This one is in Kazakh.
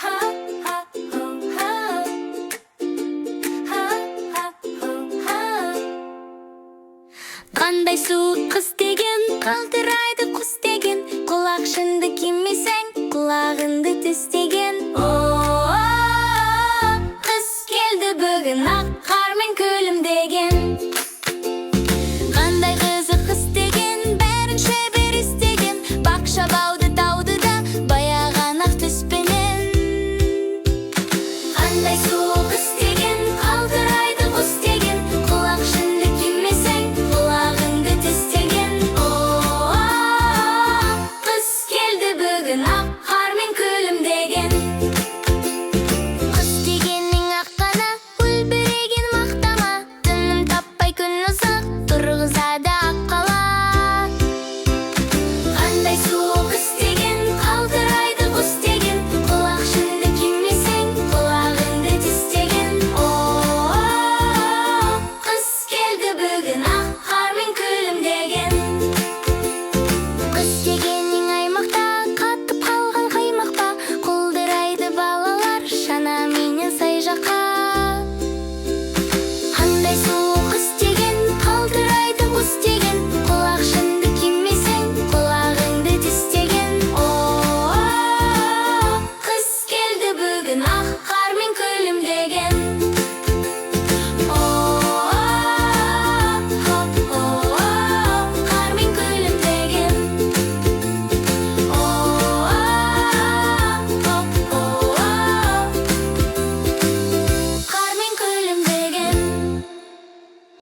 Ха, ха, хо, ха. Ха, ха, хо, ха. Қандай суық қыс деген, қалтырайды құс деген. Құлақшынды кимесең, құлағыңды тістеген. О, қыс келді бүгін, ақ қармен күлімдеген.